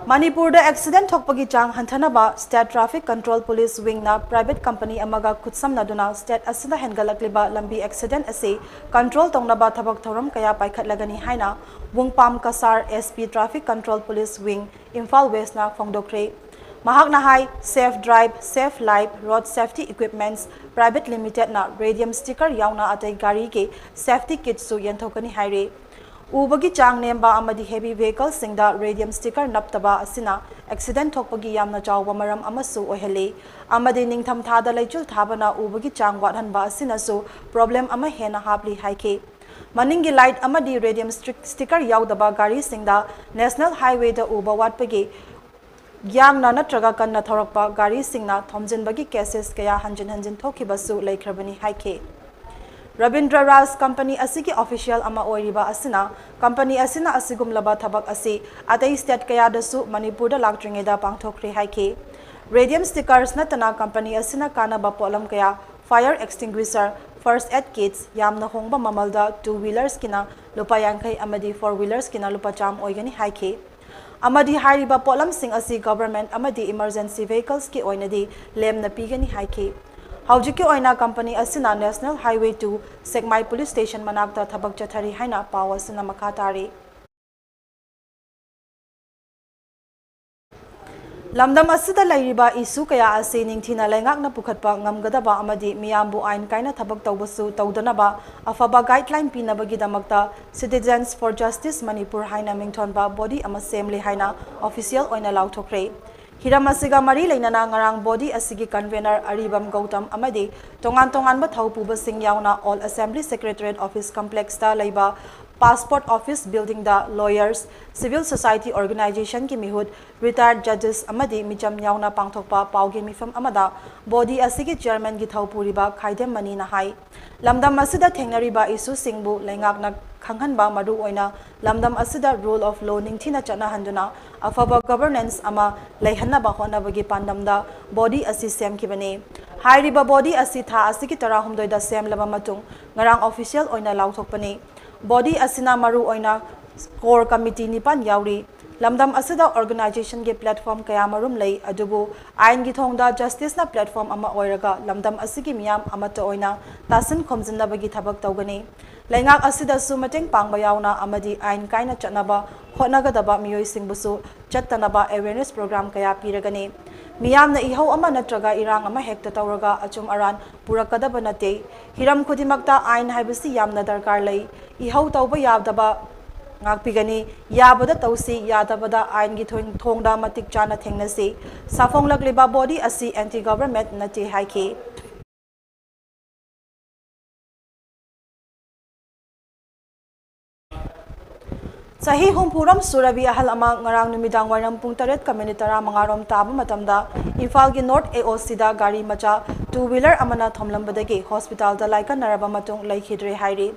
ꯃꯅꯤꯄꯨꯔꯗ accident ꯊꯣꯛꯄꯒꯤ ꯆꯥꯡ ꯍꯟꯊꯅꯕ State Traffic Control Police Wingꯅ private company ꯑꯃꯒ ꯈꯨꯠꯁꯝꯅꯗꯨꯅ state ꯑꯁꯤꯗ ꯍꯦꯟꯒꯠꯂꯛꯂꯤꯕ ꯂꯝꯕꯤ accident ꯑꯁꯤ control ꯇꯧꯅꯕ ꯊꯕꯛ ꯊꯧꯔꯝ ꯀꯌꯥ ꯄꯥꯏꯈꯠꯂꯒꯅꯤ ꯍꯥꯏꯅ ꯋꯨꯡꯄꯥꯝ Cachar, S P Traffic Control Police Wing, Imphal Westꯅ ꯐꯣꯡꯗꯣꯛꯈ꯭ꯔꯦ꯫ ꯃꯍꯥꯛꯅ ꯍꯥꯏ, Safe Drive, Safe Life, Road Safety Equipments Private Limitedꯅ radium sticker ꯌꯥꯎꯅ ꯑꯇꯩ ꯒꯥꯔꯤꯒꯤ safety kitꯁꯨ ꯌꯦꯟꯊꯣꯛꯀꯅꯤ ꯍꯥꯏꯔꯤ꯫ ꯎꯕꯒꯤ ꯆꯥꯡ ꯅꯦꯝꯕ ꯑꯃꯗꯤ heavy vehicleꯁꯤꯡꯗ radium sticker ꯅꯞꯇꯕ ꯑꯁꯤꯅ accident ꯊꯣꯛꯄꯒꯤ ꯌꯥꯝꯅ ꯆꯥꯎꯕ ꯃꯔꯝ ꯑꯃꯁꯨ ꯑꯣꯏꯍꯜꯂꯤ ꯑꯃꯗꯤ ꯅꯤꯡꯊꯝ ꯊꯥꯗ ꯂꯩꯆꯤꯜ ꯊꯥꯕꯅ ꯎꯕꯒꯤ ꯆꯥꯡ ꯋꯥꯠꯍꯟꯕ ꯑꯁꯤꯅꯁꯨ problem ꯑꯃ ꯍꯦꯟꯅ ꯍꯥꯞꯂꯤ ꯍꯥꯏꯈꯤ꯫ ꯃꯅꯤꯡꯒꯤ light ꯑꯃꯗꯤ radium stric-, sticker ꯌꯥꯎꯗꯕ ꯒꯥꯔꯤꯁꯤꯡꯗ National Highwayꯗ ꯎꯕ ꯋꯥꯠꯄꯒꯤ ꯌꯥꯡꯅ ꯅꯠꯇ꯭ꯔꯒ ꯀꯟꯅ ꯊꯧꯔꯛꯄ ꯒꯥꯔꯤꯁꯤꯡꯅ ꯊꯣꯝꯖꯤꯟꯕꯒꯤ cases ꯀꯌꯥ ꯍꯟꯖꯤꯟ ꯍꯟꯖꯤꯟ ꯊꯣꯛꯈꯤꯕꯁꯨ ꯂꯩꯈ꯭ꯔꯕꯅꯤ ꯍꯥꯏꯈꯤ꯫ ꯔꯕꯤꯟꯗ꯭ꯔ ꯔꯥꯖ company ꯑꯁꯤꯒꯤ official ꯑꯃ ꯑꯣꯏꯔꯤꯕ ꯑꯁꯤꯅ company ꯑꯁꯤꯅ ꯑꯁꯤꯒꯨꯝꯂꯕ ꯊꯕꯛ ꯑꯁꯤ ꯑꯇꯩ state ꯀꯌꯥꯗꯁꯨ ꯃꯅꯤꯄꯨꯔꯗ ꯂꯥꯛꯇ꯭ꯔꯤꯉꯩꯗ ꯄꯥꯡꯊꯣꯛꯈ꯭ꯔꯦ ꯍꯥꯏꯈꯤ꯫ Radium stickers ꯅꯠꯇꯅ company ꯑꯁꯤꯅ ꯀꯥꯟꯅꯕ ꯄꯣꯠꯂꯝ ꯀꯌꯥ, fire extinguisher, first aid kits, ꯌꯥꯝꯅ ꯍꯣꯡꯕ ꯃꯃꯜꯗ two wheelersꯀꯤꯅ ꯂꯨꯄꯥ ꯌꯥꯡꯈꯩ ꯑꯃꯗꯤ four wheelersꯀꯤꯅ ꯂꯨꯄꯥ ꯆꯥꯝꯃ ꯑꯣꯏꯒꯅꯤ ꯍꯥꯏꯈꯤ꯫ ꯑꯃꯗꯤ ꯍꯥꯏꯔꯤꯕ ꯄꯣꯠꯂꯝꯁꯤꯡ ꯑꯁꯤ government ꯑꯃꯗꯤ emergency vehiclesꯀꯤ ꯑꯣꯏꯅꯗꯤ ꯂꯦꯝꯅ ꯄꯤꯒꯅꯤ ꯍꯥꯏꯈꯤ꯫ ꯍꯧꯖꯤꯛꯀꯤ ꯑꯣꯏꯅ company ꯑꯁꯤꯅ National Highway two ꯁꯦꯛꯃꯥꯏ police station ꯃꯅꯥꯛꯇ ꯊꯕꯛ ꯆꯠꯊꯔꯤ ꯍꯥꯏꯅ ꯄꯥꯎ ꯑꯁꯤꯅ ꯃꯈꯥ ꯇꯥꯔꯤ꯫ ꯂꯝꯗꯝ ꯑꯁꯤꯗ ꯂꯩꯔꯤꯕ issue ꯀꯌꯥ ꯑꯁꯤ ꯅꯤꯡꯊꯤꯅ ꯂꯩꯉꯥꯛꯅ ꯄꯨꯈꯠꯄ ꯉꯝꯒꯗꯕ ꯑꯃꯗꯤ ꯃꯤꯌꯥꯝꯕꯨ ꯑꯥꯏꯟ ꯀꯥꯏꯅ ꯊꯕꯛ ꯇꯧꯕꯁꯨ ꯇꯧꯗꯅꯕ ꯑꯐꯕ guideline ꯄꯤꯅꯕꯒꯤꯗꯃꯛꯇ Citizens for Justice Manipur ꯍꯥꯏꯅ ꯃꯤꯡꯊꯣꯟꯕ body ꯑꯃ ꯁꯦꯝꯂꯦ ꯍꯥꯏꯅ official ꯑꯣꯏꯅ ꯂꯥꯎꯊꯣꯛꯈ꯭ꯔꯦ꯫ ꯍꯤꯔꯝ ꯑꯁꯤꯒ ꯃꯔꯤ ꯂꯩꯅꯅ ꯉꯔꯥꯡ ꯕꯣꯗꯤ ꯑꯁꯤꯒꯤ ꯀꯟꯚꯦꯅꯔ ꯑꯔꯤꯕꯝ ꯒꯧꯇꯝ ꯑꯃꯗꯤ ꯇꯣꯉꯥꯟ ꯇꯣꯉꯥꯟꯕ ꯊꯧ ꯄꯨꯕꯁꯤꯡ ꯌꯥꯎꯅ ꯑꯣꯜ ꯑꯁꯦꯝꯕ꯭ꯂꯤ ꯁꯦꯀ꯭ꯔꯦꯇꯔꯤꯌꯦꯠ ꯑꯣꯐꯤꯁ ꯀꯝꯄ꯭ꯂꯦꯛꯁꯇ ꯂꯩꯕ ꯄꯥꯁꯄꯣꯔꯠ ꯑꯣꯐꯤꯁ ꯕꯤꯜꯗꯤꯡꯗ ꯂꯣꯌꯔꯁ, ꯁꯤꯚꯤꯜ ꯁꯣꯁꯥꯏꯇꯤ ꯑꯣꯔꯒꯅꯥꯏꯖꯦꯁꯟꯒꯤ ꯃꯤꯍꯨꯠ, ꯔꯤꯇꯥꯌꯔꯗ ꯖꯖꯦꯁ ꯑꯃꯗꯤ ꯃꯤꯆꯝ ꯌꯥꯎꯅ ꯄꯥꯡꯊꯣꯛꯄ ꯄꯥꯎꯒꯤ ꯃꯤꯐꯝ ꯑꯃꯗ ꯕꯣꯗꯤ ꯑꯁꯤꯒꯤ ꯆꯤꯌꯔꯃꯦꯟꯒꯤ ꯊꯧ ꯄꯨꯔꯤꯕ ꯈꯥꯏꯗꯦꯝ ꯃꯅꯤꯅ ꯍꯥꯏ, ꯂꯝꯗꯝ ꯑꯁꯤꯗ ꯊꯦꯡꯅꯔꯤꯕ ꯏꯁꯨꯁꯤꯡꯕꯨ ꯂꯩꯉꯥꯛꯅ ꯈꯪꯍꯟꯕ, ꯃꯔꯨꯑꯣꯏꯅ ꯂꯝꯗꯝ ꯑꯁꯤꯗ ꯔꯨꯜ ꯑꯣꯐ ꯂꯣ ꯅꯤꯡꯊꯤꯅ ꯆꯠꯅꯍꯟꯗꯨꯅ ꯑꯐꯕ ꯒꯚꯔꯅꯦꯟꯁ ꯑꯃ ꯂꯩꯍꯟꯅꯕ ꯍꯣꯠꯅꯕꯒꯤ ꯄꯥꯟꯗꯝꯗ ꯕꯣꯗꯤ ꯑꯁꯤ ꯁꯦꯝꯈꯤꯕꯅꯤ꯫ ꯍꯥꯏꯔꯤꯕ ꯕꯣꯗꯤ ꯑꯁꯤ ꯊꯥ ꯑꯁꯤꯒꯤ ꯇꯔꯥꯍꯨꯝꯗꯣꯏꯗ ꯁꯦꯝꯂꯕ ꯃꯇꯨꯡ ꯉꯔꯥꯡ ꯑꯣꯐꯤꯁꯤꯌꯦꯜ ꯑꯣꯏꯅ ꯂꯥꯎꯊꯣꯛꯄꯅꯤ꯫ ꯕꯣꯗꯤ ꯑꯁꯤꯅ ꯃꯔꯨꯑꯣꯏꯅ ꯀꯣꯔ ꯀꯃꯤꯇꯤ ꯅꯤꯄꯥꯟ ꯌꯥꯎꯔꯤ꯫ ꯂꯝꯗꯝ ꯑꯁꯤꯗ ꯑꯣꯔꯒꯅꯥꯏꯖꯦꯁꯟꯒꯤ ꯄ꯭ꯂꯦꯠꯐꯣꯔꯝ ꯀꯌꯥꯃꯔꯨꯝ ꯂꯩ, ꯑꯗꯨꯕꯨ ꯑꯥꯏꯟꯒꯤ ꯊꯣꯡꯗ ꯖꯁꯇꯤꯁꯅ ꯄ꯭ꯂꯦꯠꯐꯣꯔꯝ ꯑꯃ ꯑꯣꯏꯔꯒ ꯂꯝꯗꯝ ꯑꯁꯤꯒꯤ ꯃꯤꯌꯥꯝ ꯑꯃꯠꯇ ꯑꯣꯏꯅ ꯇꯥꯁꯤꯟ ꯈꯣꯝꯖꯤꯟꯅꯕꯒꯤ ꯊꯕꯛ ꯇꯧꯒꯅꯤ꯫ ꯂꯩꯉꯥꯛ ꯑꯁꯤꯗꯁꯨ ꯃꯇꯦꯡ ꯄꯥꯡꯕ ꯌꯥꯎꯅ ꯑꯃꯗꯤ ꯑꯥꯏꯟ ꯀꯥꯏꯅ ꯆꯠꯅꯕ ꯍꯣꯠꯅꯒꯗꯕ ꯃꯤꯑꯣꯏꯁꯤꯡꯕꯨꯁꯨ ꯆꯠꯇꯅꯕ ꯑꯦꯋꯦꯔꯅꯦꯁ ꯄ꯭ꯔꯣꯒ꯭ꯔꯥꯝ ꯀꯌꯥ ꯄꯤꯔꯒꯅꯤ꯫ ꯃꯤꯌꯥꯝꯅ ꯏꯍꯧ ꯑꯃ ꯅꯠꯇ꯭ꯔꯒ ꯏꯔꯥꯡ ꯑꯃ ꯍꯦꯛꯇ ꯇꯧꯔꯒ ꯑꯆꯨꯝ ꯑꯔꯥꯟ ꯄꯨꯔꯛꯀꯗꯕ ꯅꯠꯇꯦ꯫ ꯍꯤꯔꯝ ꯈꯨꯗꯤꯡꯃꯛꯇ ꯑꯥꯏꯟ ꯍꯥꯏꯕꯁꯤ ꯌꯥꯝꯅ ꯗꯔꯀꯥꯔ ꯂꯩ꯫ ꯏꯍꯧ ꯇꯧꯕ ꯌꯥꯗꯕ ꯉꯥꯛꯄꯤꯒꯅꯤ꯫ ꯌꯥꯕꯗ ꯇꯧꯁꯤ, ꯌꯥꯗꯕꯗ ꯑꯥꯏꯟꯒꯤ ꯊꯣꯡ-, ꯊꯣꯡꯗ ꯃꯇꯤꯛ ꯆꯥꯅ ꯊꯦꯡꯅꯁꯤ꯫ ꯁꯥꯐꯣꯡꯂꯛꯂꯤꯕ ꯕꯣꯗꯤ ꯑꯁꯤ ꯑꯦꯟꯇꯤ ꯒꯚꯔꯟꯃꯦꯟꯠ ꯅꯠꯇꯦ ꯍꯥꯏꯈꯤ꯫ ꯆꯍꯤ ꯍꯨꯝꯐꯨꯔꯣꯝ ꯁꯨꯔꯕꯤ ꯑꯍꯜ ꯑꯃ ꯉꯔꯥꯡ ꯅꯨꯃꯤꯗꯥꯡ ꯋꯥꯏꯔꯝ ꯄꯨꯡ ꯇꯔꯦꯠꯀ ꯃꯤꯅꯤꯠ ꯇꯔꯥꯃꯉꯥꯔꯣꯝ ꯇꯥꯕ ꯃꯇꯝꯗ ꯏꯝꯐꯥꯜꯒꯤ ꯅꯣꯔꯠ ꯑꯦ ꯑꯣ ꯁꯤꯗ ꯒꯥꯔꯤ ꯃꯆꯥ ꯇꯨ ꯋꯤꯂꯔ ꯑꯃꯅ ꯊꯣꯝꯂꯝꯕꯗꯒꯤ ꯍꯣꯁꯄꯤꯇꯥꯜꯗ ꯂꯥꯏꯀꯠꯅꯔꯕ ꯃꯇꯨꯡ ꯂꯩꯈꯤꯗ꯭ꯔꯦ ꯍꯥꯏꯔꯤ꯫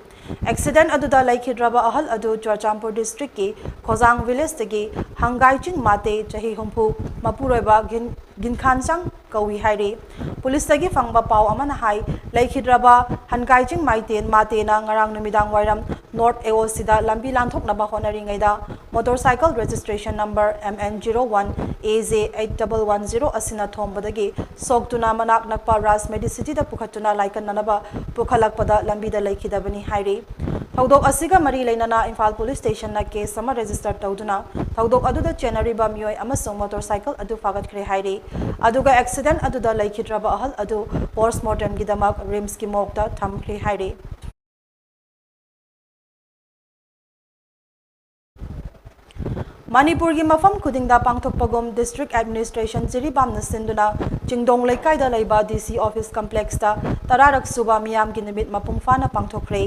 ꯑꯦꯛꯁꯤꯗꯦꯟꯠ ꯑꯗꯨꯗ ꯂꯩꯈꯤꯗ꯭ꯔꯕ ꯑꯍꯜ ꯑꯗꯨ ꯆꯨꯔꯆꯥꯟꯄꯨꯔ ꯗꯤꯁꯇ꯭ꯔꯤꯛꯀꯤ ꯈꯣꯖꯥꯡ ꯚꯤꯂꯦꯖꯇꯒꯤ ꯍꯪꯒꯥꯏꯆꯤꯡ ꯃꯥꯇꯦ, ꯆꯍꯤ ꯍꯨꯝꯐꯨ, ꯃꯄꯨꯔꯣꯏꯕ ꯒꯤꯟ-, ꯒꯤꯟꯈꯥꯟꯆꯥꯡ ꯀꯧꯏ ꯍꯥꯏꯔꯤ꯫ ꯄꯨꯂꯤꯁꯇꯒꯤ ꯐꯪꯕ ꯄꯥꯎ ꯑꯃꯅ ꯍꯥꯏ, ꯂꯩꯈꯤꯗ꯭ꯔꯕ ꯍꯟꯒꯥꯏꯆꯤꯡ ꯃꯥꯏꯇꯦꯟ ꯃꯥꯇꯦꯅ ꯉꯔꯥꯡ ꯅꯨꯃꯤꯗꯥꯡ ꯋꯥꯏꯔꯝ ꯅꯣꯔꯠ ꯑꯦ ꯑꯣ ꯁꯤꯗ ꯂꯝꯕꯤ ꯂꯥꯟꯊꯣꯛꯅꯕ ꯍꯣꯠꯅꯔꯤꯉꯩꯗ motorcycle registration number M N zero one A J eight double one zero ꯑꯁꯤꯅ ꯊꯣꯝꯕꯗꯒꯤ ꯁꯣꯛꯇꯨꯅ ꯃꯅꯥꯛ ꯅꯛꯄ ꯔꯥꯖ ꯃꯦꯗꯤꯁꯤꯇꯤꯗ ꯄꯨꯈꯠꯇꯨꯅ ꯂꯥꯏꯀꯠꯅꯅꯕ ꯄꯨꯈꯠꯂꯛꯄꯗ ꯂꯝꯕꯤꯗ ꯂꯩꯈꯤꯗꯕꯅꯤ ꯍꯥꯏꯔꯤ꯫ ꯊꯧꯗꯣꯛ ꯑꯁꯤꯒ ꯃꯔꯤ ꯂꯩꯅꯅ ꯏꯝꯐꯥꯜ ꯄꯨꯂꯤꯁ ꯁ꯭ꯇꯦꯁꯟꯅ ꯀꯦꯁ ꯑꯃ ꯔꯦꯖꯤꯁꯇꯔ ꯇꯧꯗꯨꯅ ꯊꯧꯗꯣꯛ ꯑꯗꯨꯗ ꯆꯦꯟꯅꯔꯤꯕ ꯃꯤꯑꯣꯏ ꯑꯃꯁꯨꯡ ꯃꯣꯇꯣꯔꯁꯥꯏꯀꯜ ꯑꯗꯨ ꯐꯥꯒꯠꯈ꯭ꯔꯦ ꯍꯥꯏꯔꯤ꯫ ꯑꯗꯨꯒ ꯑꯦꯛꯁꯤꯗꯦꯟꯠ ꯑꯗꯨꯗ ꯂꯩꯈꯤꯗ꯭ꯔꯕ ꯑꯍꯜ ꯑꯗꯨ ꯄꯣꯁꯃꯣꯔꯇꯦꯝꯒꯤꯗꯃꯛ ꯔꯤꯝꯁꯀꯤ ꯃꯣꯔꯒꯇ ꯊꯝꯈ꯭ꯔꯦ ꯍꯥꯏꯔꯤ꯫ ꯃꯅꯤꯄꯨꯔꯒꯤ ꯃꯐꯝ ꯈꯨꯗꯤꯡꯗ ꯄꯥꯡꯊꯣꯛꯄꯒꯨꯝ District Administration ꯖꯤꯔꯤꯕꯥꯝꯅ ꯁꯤꯟꯗꯨꯅ ꯆꯤꯡꯗꯣꯡ ꯂꯩꯀꯥꯏꯗ ꯂꯩꯕ DC office complexꯇ ꯇꯔꯥꯔꯛ ꯁꯨꯕ ꯃꯤꯌꯥꯝꯒꯤ ꯅꯨꯃꯤꯠ ꯃꯄꯨꯡ ꯐꯥꯅ ꯄꯥꯡꯊꯣꯛꯈ꯭ꯔꯦ꯫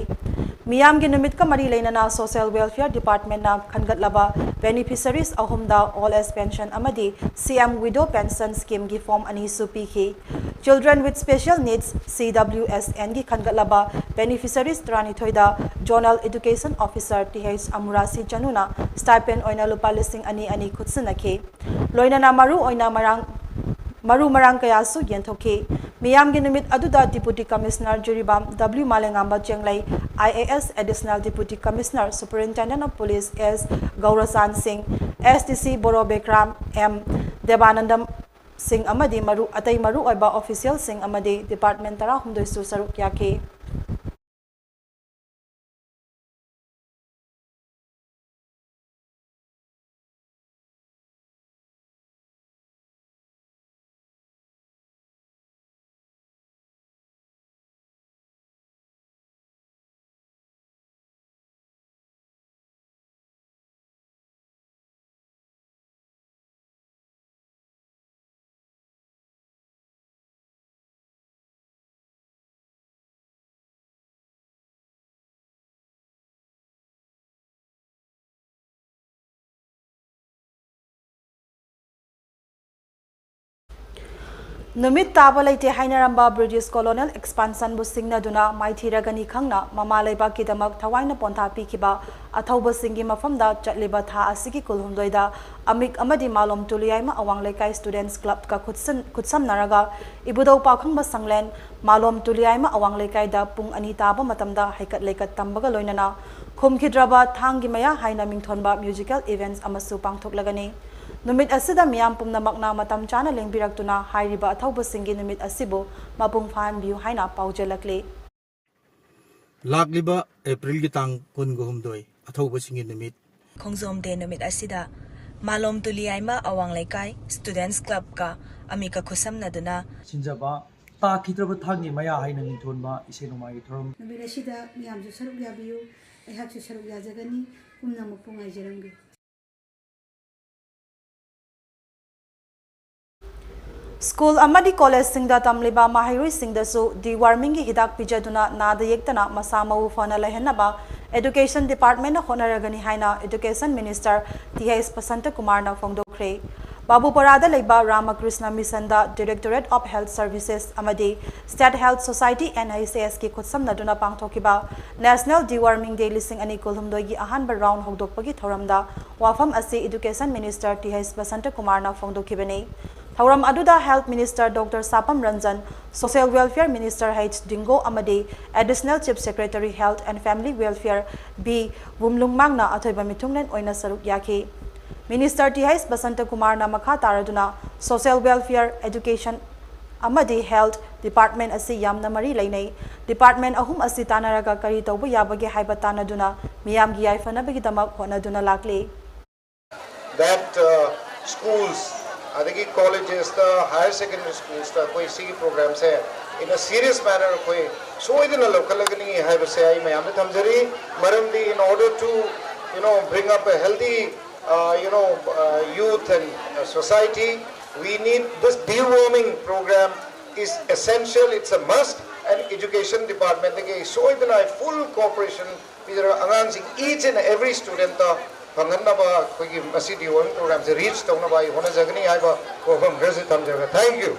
ꯃꯤꯌꯥꯝꯒꯤ ꯅꯨꯃꯤꯠꯀ ꯃꯔꯤ ꯂꯩꯅꯅ Social Welfare Departmentꯅ ꯈꯟꯒꯠꯂꯕ beneficiaries ꯑꯍꯨꯝꯗ Old Age Pension ꯑꯃꯗꯤ CM Widow Pension Schemeꯒꯤ form ꯑꯅꯤꯁꯨ ꯄꯤꯈꯤ꯫ Children with Special Needs, CWSNꯒꯤ ꯈꯟꯒꯠꯂꯕ beneficiaries ꯇꯔꯥꯅꯤꯊꯣꯏꯗ Zonal Education Officer Th ꯑꯃꯨꯔꯥꯁꯤ ꯆꯅꯨꯅ stipend ꯑꯣꯏꯅ ꯂꯨꯄꯥ ꯂꯤꯁꯤꯡ ꯑꯅꯤ ꯑꯅꯤ ꯈꯨꯠꯁꯤꯟꯅꯈꯤ꯫ ꯂꯣꯏꯅꯅ ꯃꯔꯨ ꯑꯣꯏꯅ ꯃꯔꯥꯡ, ꯃꯔꯨ ꯃꯔꯥꯡ ꯀꯌꯥꯁꯨ ꯌꯦꯟꯊꯣꯛꯈꯤ꯫ ꯃꯤꯌꯥꯝꯒꯤ ꯅꯨꯃꯤꯠ ꯑꯗꯨꯗ Deputy Commissioner Jiribam W ꯃꯥꯂꯦꯉꯥꯝꯕ ꯆꯦꯡꯂꯩ, IAS Additional Deputy Commissioner, Superintendent of Police S ꯒꯧꯔꯆꯥꯟ ꯁꯤꯡ, SDC ꯕꯣꯔꯣ ꯕꯦꯀ꯭ꯔꯥꯝ M ꯗꯦꯕꯥꯅꯟꯗ ꯁꯤꯡ ꯑꯃꯗꯤ ꯃꯔꯨ, ꯑꯇꯩ ꯃꯔꯨ ꯑꯣꯏꯕ officialꯁꯤꯡ ꯑꯃꯗꯤ department ꯇꯔꯥꯍꯨꯝꯗꯣꯏꯁꯨ ꯁꯔꯨꯛ ꯌꯥꯈꯤ꯫ ꯅꯨꯃꯤꯠ ꯇꯥꯕ ꯂꯩꯇꯦ ꯍꯥꯏꯅꯔꯝꯕ British colonial expansionꯕꯨ ꯁꯤꯡꯅꯗꯨꯅ ꯃꯥꯏꯊꯤꯔꯒꯅꯤ ꯈꯪꯅ ꯃꯃꯥ ꯂꯩꯕꯥꯛꯀꯤꯗꯃꯛ ꯊꯋꯥꯏꯅ ꯄꯣꯟꯊꯥ ꯄꯤꯈꯤꯕ ꯑꯊꯧꯕꯁꯤꯡꯒꯤ ꯃꯐꯝꯗ ꯆꯠꯂꯤꯕ ꯊꯥ ꯑꯁꯤꯒꯤ ꯀꯨꯟꯍꯨꯝꯗꯣꯏꯗ ꯑꯃꯤꯛ ꯑꯃꯗꯤ ꯃꯥꯂꯣꯝ ꯇꯨꯂꯤꯌꯥꯏꯃ ꯑꯋꯥꯡ ꯂꯩꯀꯥꯏ Students Clubꯀ ꯈꯨꯠꯁꯟ-, ꯈꯨꯠꯁꯝꯅꯔꯒ ꯏꯕꯨꯙꯧ ꯄꯥꯈꯪꯕ ꯁꯪꯂꯦꯟ ꯃꯥꯂꯣꯝ ꯇꯨꯂꯤꯌꯥꯏꯃ ꯑꯋꯥꯡ ꯂꯩꯀꯥꯏꯗ ꯄꯨꯡ ꯑꯅꯤ ꯇꯥꯕ ꯃꯇꯝꯗ ꯍꯩꯀꯠ ꯂꯩꯀꯠ ꯇꯝꯕꯒ ꯂꯣꯏꯅꯅ ꯈꯨꯝꯈꯤꯗ꯭ꯔꯕ ꯊꯥꯡꯒꯤ ꯃꯌꯥ ꯍꯥꯏꯅ ꯃꯤꯡꯊꯣꯟꯕ musical events ꯑꯃꯁꯨ ꯄꯥꯡꯊꯣꯛꯂꯒꯅꯤ꯫ ꯅꯨꯃꯤꯠ ꯑꯁꯤꯗ ꯃꯤꯌꯥꯝ ꯄꯨꯝꯅꯃꯛꯅ ꯃꯇꯝ ꯆꯥꯅ ꯂꯦꯡꯕꯤꯔꯛꯇꯨꯅ ꯍꯥꯏꯔꯤꯕ ꯑꯊꯧꯕꯁꯤꯡꯒꯤ ꯅꯨꯃꯤꯠ ꯑꯁꯤꯕꯨ ꯃꯄꯨꯡ ꯐꯥꯍꯟꯕꯤꯌꯨ ꯍꯥꯏꯅ ꯄꯥꯎꯖꯦꯜꯂꯛꯂꯤ꯫ ꯂꯥꯛꯂꯤꯕ ꯑꯦꯄ꯭ꯔꯤꯜꯒꯤ ꯇꯥꯡ ꯀꯨꯟꯒ ꯍꯨꯝꯗꯣꯏ, ꯑꯊꯧꯕꯁꯤꯡꯒꯤ ꯅꯨꯃꯤꯠ꯫ ꯈꯣꯡꯖꯣꯝ ꯗꯦ ꯅꯨꯃꯤꯠ ꯑꯁꯤꯗ ꯃꯥꯂꯣꯝ ꯇꯨꯂꯤꯌꯥꯏꯃ ꯑꯋꯥꯡ ꯂꯩꯀꯥꯏ Students Clubꯀ ꯑꯃꯤꯛꯀ ꯈꯨꯠꯁꯝꯅꯗꯨꯅ ꯁꯤꯟꯖꯕ ꯇꯥꯈꯤꯗ꯭ꯔꯕ ꯊꯥꯡꯒꯤ ꯃꯌꯥ ꯍꯥꯏꯅ ꯃꯤꯡꯊꯣꯟꯕ ꯏꯁꯩ ꯅꯣꯡꯃꯥꯏꯒꯤ ꯊꯧꯔꯝ꯫ ꯅꯨꯃꯤꯠ ꯑꯁꯤꯗ ꯃꯤꯌꯥꯝꯁꯨ ꯁꯔꯨꯛ ꯌꯥꯕꯤꯌꯨ, ꯑꯩꯍꯥꯛꯁꯨ ꯁꯔꯨꯛ ꯌꯥꯖꯒꯅꯤ, ꯄꯨꯝꯅꯃꯛꯄꯨ ꯉꯥꯏꯖꯔꯝꯒꯦ꯫ ꯁ꯭ꯀꯨꯜ ꯑꯃꯗꯤ ꯀꯣꯂꯦꯖꯁꯤꯡꯗ ꯇꯝꯂꯤꯕ ꯃꯍꯩꯔꯣꯏꯁꯤꯡꯗꯁꯨ ꯗꯤꯋꯥꯔꯃꯤꯡꯒꯤ ꯍꯤꯗꯥꯛ ꯄꯤꯖꯗꯨꯅ ꯅꯥꯗ ꯌꯦꯛꯇꯅ ꯃꯁꯥ ꯃꯎ ꯐꯅ ꯂꯩꯍꯟꯅꯕ Education Departmentꯅ ꯍꯣꯠꯅꯔꯒꯅꯤ ꯍꯥꯏꯅ Education Minister T H Basanta Kumarꯅ ꯐꯣꯡꯗꯣꯛꯈ꯭ꯔꯦ꯫ ꯕꯥꯕꯨꯄꯔꯥꯗ ꯂꯩꯕ ꯔꯥꯃꯀ꯭ꯔꯤꯁꯅ ꯃꯤꯁꯟꯗ Directorate of Health Services ꯑꯃꯗꯤ State Health Society, N H S ꯀꯤ ꯈꯨꯠꯁꯝꯅꯗꯨꯅ ꯄꯥꯡꯊꯣꯛꯈꯤꯕ National Deworming Day ꯂꯤꯁꯤꯡ ꯑꯅꯤ ꯀꯨꯟꯍꯨꯝꯗꯣꯏꯒꯤ ꯑꯍꯥꯟꯕ ꯔꯥꯎꯟ ꯍꯧꯗꯣꯛꯄꯒꯤ ꯊꯧꯔꯝꯗ ꯋꯥꯐꯝ ꯑꯁꯤ Education Minister T H Basanta Kumarꯅ ꯐꯣꯡꯗꯣꯛꯈꯤꯕꯅꯤ꯫ ꯊꯧꯔꯝ ꯑꯗꯨꯗ Health Minister Doctor ꯁꯥꯄꯝ Ranjan, Social Welfare Minister H Dingo ꯑꯃꯗꯤ Additional Chief Secretary Health and Family Welfare B ꯋꯨꯝꯂꯨꯡꯃꯥꯡꯅ ꯑꯊꯣꯏꯕ ꯃꯤꯊꯨꯡꯂꯦꯟ ꯑꯣꯏꯅ ꯁꯔꯨꯛ ꯌꯥꯈꯤ꯫ Minister T H Basanta Kumarꯅ ꯃꯈꯥ ꯇꯥꯔꯗꯨꯅ Social Welfare, Education ꯑꯃꯗꯤ Health Department ꯑꯁꯤ ꯌꯥꯝꯅ ꯃꯔꯤ ꯂꯩꯅꯩ꯫ Department ꯑꯍꯨꯝ ꯑꯁꯤ ꯇꯥꯟꯅꯔꯒ ꯀꯔꯤ ꯇꯧꯕ ꯌꯥꯕꯒꯦ ꯍꯥꯏꯕ ꯇꯥꯟꯅꯗꯨꯅ ꯃꯤꯌꯥꯝꯒꯤ ꯌꯥꯏꯐꯅꯕꯒꯤꯗꯃꯛ ꯍꯣꯠꯅꯗꯨꯅ ꯂꯥꯛꯂꯤ꯫ That uh, schools, ꯑꯗꯒꯤ colleges, higher secondary schools ꯑꯩꯈꯣꯏ ꯁꯤꯒꯤ program say in a serious manner ꯑꯩꯈꯣꯏ ꯁꯣꯏꯗꯅ ꯂꯧꯈꯠꯂꯒꯅꯤ ꯍꯥꯏꯕꯁꯦ ꯑꯩ ꯃꯌꯥꯝꯗ ꯊꯝꯖꯔꯤ꯫ ꯃꯔꯝꯗꯤ in order to, you know, bring up a healthy, uh, you know, uh, youth and uh, society, we need this deworming program is essential, it's a must, and education department ꯗꯒꯤ ꯁꯣꯏꯗꯅ full cooperation ꯄꯤꯖꯔꯒ ꯑꯉꯥꯡꯁꯤꯡ each and every student ꯇ ꯐꯪꯍꯟꯅꯕ ꯑꯩꯈꯣꯏꯒꯤ ꯃꯁꯤ deworming program ꯁꯦ reach ꯇꯧꯅꯕ ꯑꯩ ꯍꯣꯠꯅꯖꯒꯅꯤ ꯍꯥꯏꯕ ꯋꯥꯐꯝ ꯈꯔꯁꯨ ꯊꯝꯖꯔꯒ thank you꯫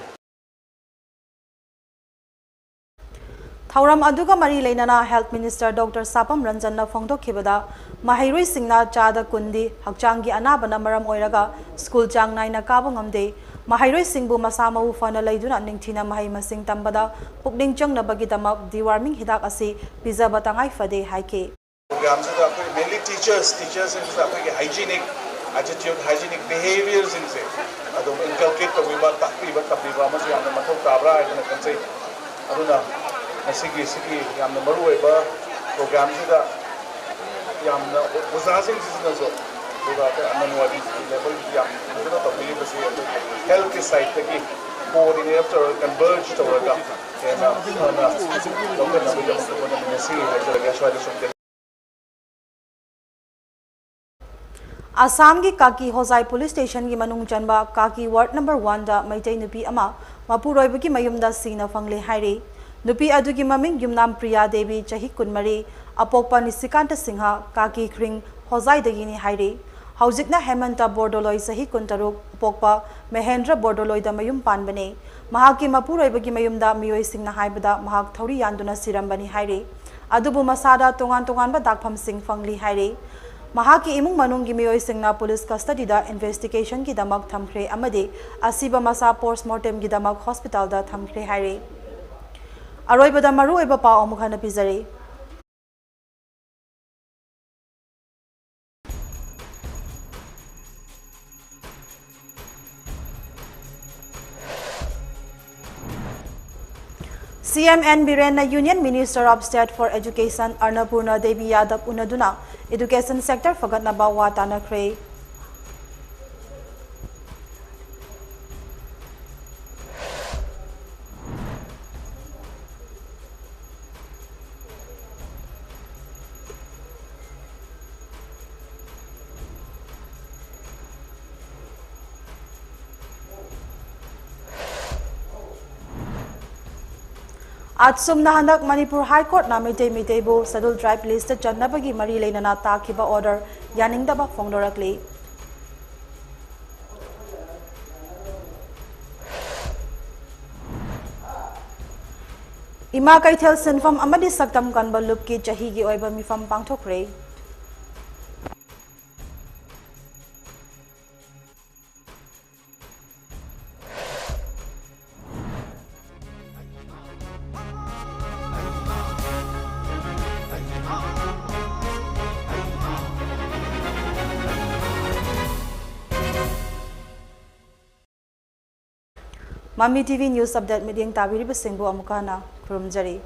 ꯊꯧꯔꯝ ꯑꯗꯨꯒ ꯃꯔꯤ ꯂꯩꯅꯅ Health Minister Doctor ꯁꯥꯄꯝ ꯔꯟꯖꯟꯅ ꯐꯣꯡꯗꯣꯛꯈꯤꯕꯗ, ꯃꯍꯩꯔꯣꯏꯁꯤꯡꯅ ꯆꯥꯗ ꯀꯨꯟꯗꯤ ꯍꯛꯆꯥꯡꯒꯤ ꯑꯅꯥꯕꯅ ꯃꯔꯝ ꯑꯣꯏꯔꯒ ꯁ꯭ꯀꯨꯜ ꯆꯥꯡ ꯅꯥꯏꯅ ꯀꯥꯕ ꯉꯝꯗꯦ꯫ ꯃꯍꯩꯔꯣꯏꯁꯤꯡꯕꯨ ꯃꯁꯥ ꯃꯎ ꯐꯅ ꯂꯩꯗꯨꯅ ꯅꯤꯡꯊꯤꯅ ꯃꯍꯩ ꯃꯁꯤꯡ ꯇꯝꯕꯗ ꯄꯨꯛꯅꯤꯡ ꯆꯪꯅꯕꯒꯤꯗꯃꯛ deworming ꯍꯤꯗꯥꯛ ꯑꯁꯤ ꯄꯤꯖꯕ ꯇꯉꯥꯏ ꯐꯗꯦ ꯍꯥꯏꯈꯤ꯫ Program ꯁꯤꯗ ꯑꯩꯈꯣꯏ mainly teachers, teachers ꯁꯤꯡꯁꯤꯗ ꯑꯩꯈꯣꯏꯒꯤ hygienic attitude, hygienic behaviour ꯁꯤꯡꯁꯦ ꯑꯗꯨꯝ inculcate ꯇꯧꯕꯤꯕ, ꯇꯥꯛꯄꯤꯕ, ꯇꯝꯕꯤꯕ ꯑꯃꯁꯨ ꯌꯥꯝꯅ ꯃꯊꯧ ꯇꯥꯕ꯭ꯔꯥ ꯍꯥꯏꯗꯅ ꯈꯟꯖꯩ꯫ ꯑꯗꯨꯅ ꯉꯁꯤꯒꯤ ꯁꯤꯒꯤ ꯌꯥꯝꯅ ꯃꯔꯨ ꯑꯣꯏꯕ program ꯁꯤꯗ ꯌꯥꯝꯅ ꯑꯣꯖꯥꯁꯤꯡꯁꯤꯅꯁꯨ, ꯑꯗꯨꯒ ꯑꯩꯈꯣꯏ ꯑꯪꯒꯟꯋꯥꯗꯤ level ꯒꯤ ꯌꯥꯝ ꯐꯖꯅ ꯇꯧꯕꯤꯔꯤꯕꯁꯤ ꯑꯩꯈꯣꯏ health ꯀꯤ side ꯇꯒꯤ coordinate ꯇꯧꯔꯒ, converge ꯇꯧꯔꯒ ꯍꯦꯟꯅ ꯐꯅ ꯂꯧꯈꯠꯅꯕꯒꯤꯗꯃꯛꯇ ꯍꯣꯠꯅꯃꯤꯟꯅꯁꯤ ꯍꯥꯏꯖꯔꯒꯦ꯫ ꯁ꯭ꯋꯥꯏꯗ ꯁꯨꯝ ꯑꯁꯥꯝꯒꯤ ꯀꯥꯀꯤ ꯍꯣꯖꯥꯏ ꯄꯨꯂꯤꯁ ꯁ꯭ꯇꯦꯁꯟꯒꯤ ꯃꯅꯨꯡ ꯆꯟꯕ ꯀꯥꯀꯤ ꯋꯥꯔꯗ ꯅꯝꯕꯔ ꯋꯥꯟꯗ ꯃꯩꯇꯩ ꯅꯨꯄꯤ ꯑꯃ ꯃꯄꯨꯔꯣꯏꯕꯒꯤ ꯃꯌꯨꯝꯗ ꯁꯤꯅ ꯐꯪꯂꯦ ꯍꯥꯏꯔꯤ꯫ ꯅꯨꯄꯤ ꯑꯗꯨꯒꯤ ꯃꯃꯤꯡ ꯌꯨꯝꯅꯥꯝ ꯄ꯭ꯔꯤꯌꯥ ꯗꯦꯕꯤ, ꯆꯍꯤ ꯀꯨꯟꯃꯔꯤ, ꯑꯄꯣꯛꯄ ꯅꯤꯁꯤꯀꯥꯟꯇ ꯁꯤꯡꯍ, ꯀꯥꯀꯤ ꯈ꯭ꯔꯤꯡ ꯍꯣꯖꯥꯏꯗꯒꯤꯅꯤ ꯍꯥꯏꯔꯤ꯫ ꯍꯧꯖꯤꯛꯅ ꯍꯦꯃꯟꯇ ꯕꯣꯔꯗꯣꯂꯣꯏ, ꯆꯍꯤ ꯀꯨꯟꯇꯔꯨꯛ, ꯑꯄꯣꯛꯄ ꯃꯍꯦꯟꯗ꯭ꯔ ꯕꯣꯔꯗꯣꯂꯣꯏꯗ ꯃꯌꯨꯝ ꯄꯥꯟꯕꯅꯤ꯫ ꯃꯍꯥꯛꯀꯤ ꯃꯄꯨꯔꯣꯏꯕꯒꯤ ꯃꯌꯨꯝꯗ ꯃꯤꯑꯣꯏꯁꯤꯡꯅ ꯍꯥꯏꯕꯗ ꯃꯍꯥꯛ ꯊꯧꯔꯤ ꯌꯥꯟꯗꯨꯅ ꯁꯤꯔꯝꯕꯅꯤ ꯍꯥꯏꯔꯤ꯫ ꯑꯗꯨꯕꯨ ꯃꯁꯥꯗ ꯇꯣꯉꯥꯟ ꯇꯣꯉꯥꯟꯕ ꯗꯥꯛꯐꯝꯁꯤꯡ ꯐꯪꯂꯤ ꯍꯥꯏꯔꯤ꯫ ꯃꯍꯥꯛꯀꯤ ꯏꯃꯨꯡ ꯃꯅꯨꯡꯒꯤ ꯃꯤꯑꯣꯏꯁꯤꯡꯅ ꯄꯨꯂꯤꯁ ꯀꯁꯇꯗꯤꯗ ꯏꯟꯚꯦꯁꯇꯤꯒꯦꯁꯟꯒꯤꯗꯃꯛ ꯊꯝꯈ꯭ꯔꯦ ꯑꯃꯗꯤ ꯑꯁꯤꯕ ꯃꯁꯥ ꯄꯣꯁꯠꯃꯣꯔꯇꯦꯝꯒꯤꯗꯃꯛ ꯍꯣꯁꯄꯤꯇꯥꯜꯗ ꯊꯝꯈ꯭ꯔꯦ ꯍꯥꯏꯔꯤ꯫ ꯑꯔꯣꯏꯕꯗ ꯃꯔꯨꯑꯣꯏꯕ ꯄꯥꯎ ꯑꯃꯨꯛ ꯍꯟꯅ ꯄꯤꯖꯔꯤ꯫ ꯁꯤ ꯑꯦꯝ ꯑꯦꯟ ꯕꯤꯔꯦꯟꯅ Union Minister of State for Education ꯑꯔꯅꯄꯨꯔꯅ ꯗꯦꯕꯤ ꯌꯥꯗꯕ ꯎꯅꯗꯨꯅ education sector ꯐꯒꯠꯅꯕ ꯋꯥ ꯇꯥꯅꯈ꯭ꯔꯦ꯫ ꯑꯁꯨꯝꯅ ꯍꯟꯗꯛ ꯃꯅꯤꯄꯨꯔ ꯍꯥꯏ ꯀꯣꯔꯠꯅ ꯃꯩꯇꯩ ꯃꯩꯇꯩꯕꯨ Scheduled Tribe list ꯆꯟꯅꯕꯒꯤ ꯃꯔꯤ ꯂꯩꯅꯅ ꯇꯥꯈꯤꯕ order ꯌꯥꯅꯤꯡꯗꯕ ꯐꯣꯡꯗꯣꯔꯛꯂꯤ꯫ ꯏꯃꯥ ꯀꯩꯊꯦꯜ ꯁꯤꯟꯐꯝ ꯑꯃꯗꯤ ꯁꯛꯇꯝ ꯀꯟꯕ ꯂꯨꯞꯀꯤ ꯆꯍꯤꯒꯤ ꯑꯣꯏꯕ ꯃꯤꯐꯝ ꯄꯥꯡꯊꯣꯛꯈ꯭ꯔꯦ꯫ ꯃꯃꯤ ꯇꯤ ꯚꯤ News Update ꯃꯤꯠꯌꯦꯡ ꯇꯥꯕꯤꯔꯤꯕꯁꯤꯡꯕꯨ ꯑꯃꯨꯛꯀ ꯍꯟꯅ ꯈꯨꯔꯨꯝꯖꯔꯤ꯫